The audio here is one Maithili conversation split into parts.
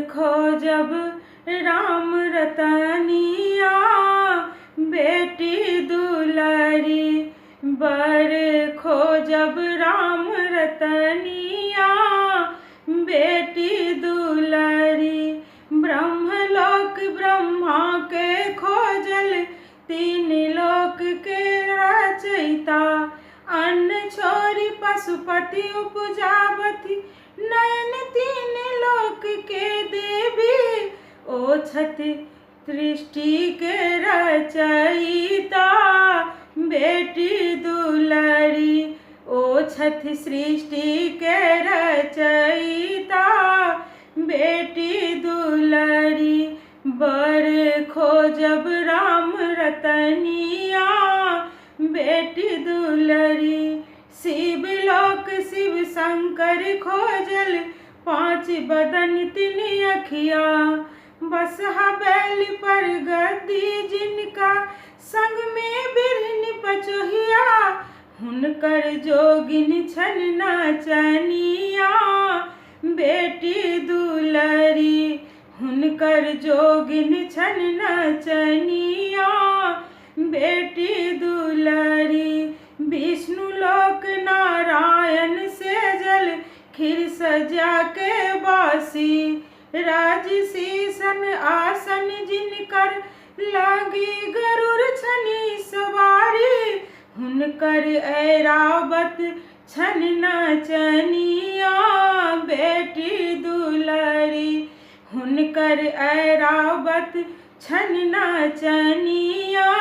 खोजब राम रतनिया बेटी दुलारी, बर खोजब राम रतनिया बेटी दुलारी। ब्रह्मलोक ब्रह्मा के खोजल तीन लोक के रचयिता, अन्न छोरी पशुपति उपजाबथि नयन तीन लोक के देवी। ओ छथि सृष्टि के रचयिता बेटी दुलारी, ओ छथि सृष्टि के रचयिता बेटी दुलारी। बर खोजब राम रतनिया बेटी दुलारी। शिवलोक शिव शंकर खोजल पाँच बदन तीन अखिया, बसहा बैल पर गद्दी जिनका संग में बिरहनि पचोहिया। हुनकर जोगिन छन नाचनिया बेटी दुलारी, हुनकर जोगिन छन नाचनिया बेटी दुलारी। विष्णु लोक नारायण से जल खीर सजा के बासी, राजसीसन आसन जिनकर लागी गरुड़ छनी सवारी। हुनकर ऐरावत छन नाचनिया बेटी दुलारी, हुनकर ऐरावत छन नाचनिया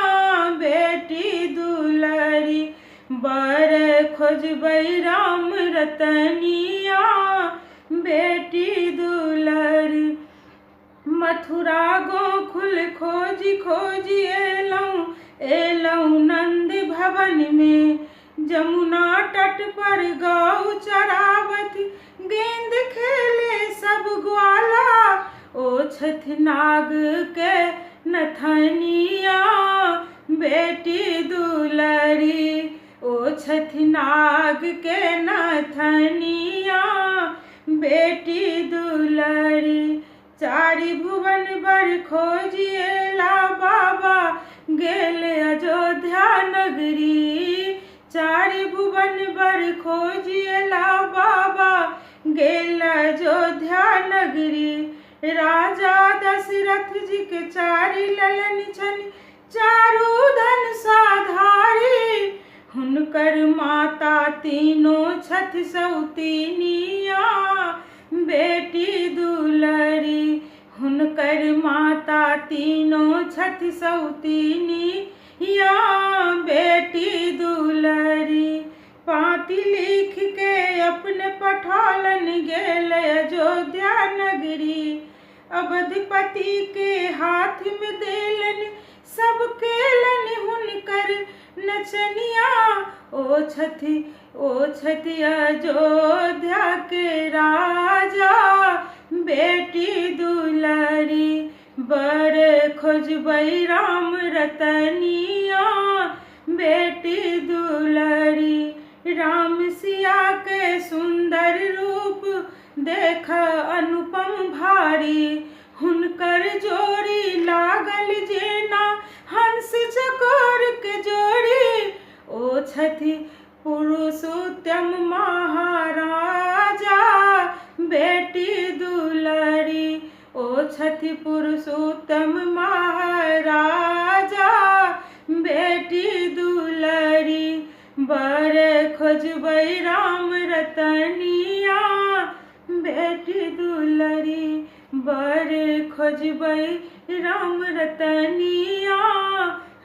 बेटी दुलारी। बर खोजबै राम रतनिया बेटी दुलारी। मथुरा गोकुल खोजी खोजी एलहुँ एलहुँ नंद भवन में, जमुना तट पर गौ चरावत गेंद खेले सब ग्वाला। ओ छथि नाग के नथनिया बेटी दुलारी, ओ छथि नाग के नथनिया बेटी दुलारी। चारि भुवन बर खोजिएला बाबा गेल अयोध्या नगरी, चारि भुवन बर खोजिएला बाबा गेल अयोध्या नगरी। राजा दशरथ जी के चारि ललन छनि चारू धन साधारी, हुनकर माता तीनों छथि सौतिनिया बेटी दुलारी, हुनकर माता तीनों छथि सौतिनिया बेटी दुलारी। पाँति लिख के अपने पठौलन गेल अयोध्या नगरी, अवधपति के हाथ में देलन सब केलन हुनकर नचनिया। ओ छथि अयोध्या के राजा बेटी दुलारी, बर खोजबै राम रतनिया बेटी दुलारी। राम सिया के सुंदर रूप देख अनुपम भारी, हुनकर जोड़ी लागल जेना हंस चकोर के जोड़ी। ओ छथि पुरुषोत्तम महाराजा बेटी दुलारी, ओ छथि पुरुषोत्तम महाराजा बेटी दुलारी। बर खोजबै राम रतनिया बेटी दुलारी, बर खोजबै राम रतनिया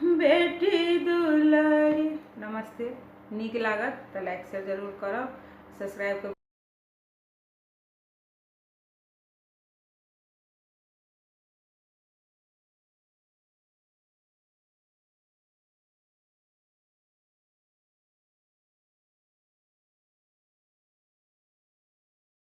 बेटी दुलारी। नमस्ते। नीक लागत तऽ लाइक शेयर जरूर करब, सब्सक्राइब।